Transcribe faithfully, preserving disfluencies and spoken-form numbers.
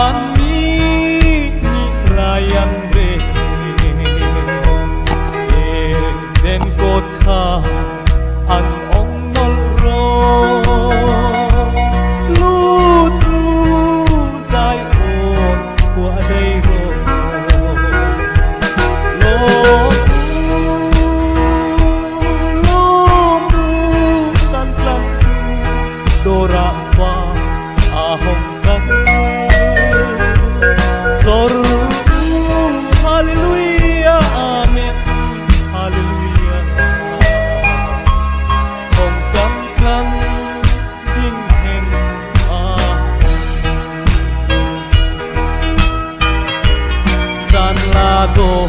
An mi nih rai an reh. Eden kawt kha an hawng nawlh rawh. Lut ru Zion khua dei rawh. Lâwm u, lâwm u, kan tlangtu dawr ah fa a hawng kan. Sawr u, Hallelujah, Amen, Hallelujah. Hawng kan tlan ding hen a. Zân la dawh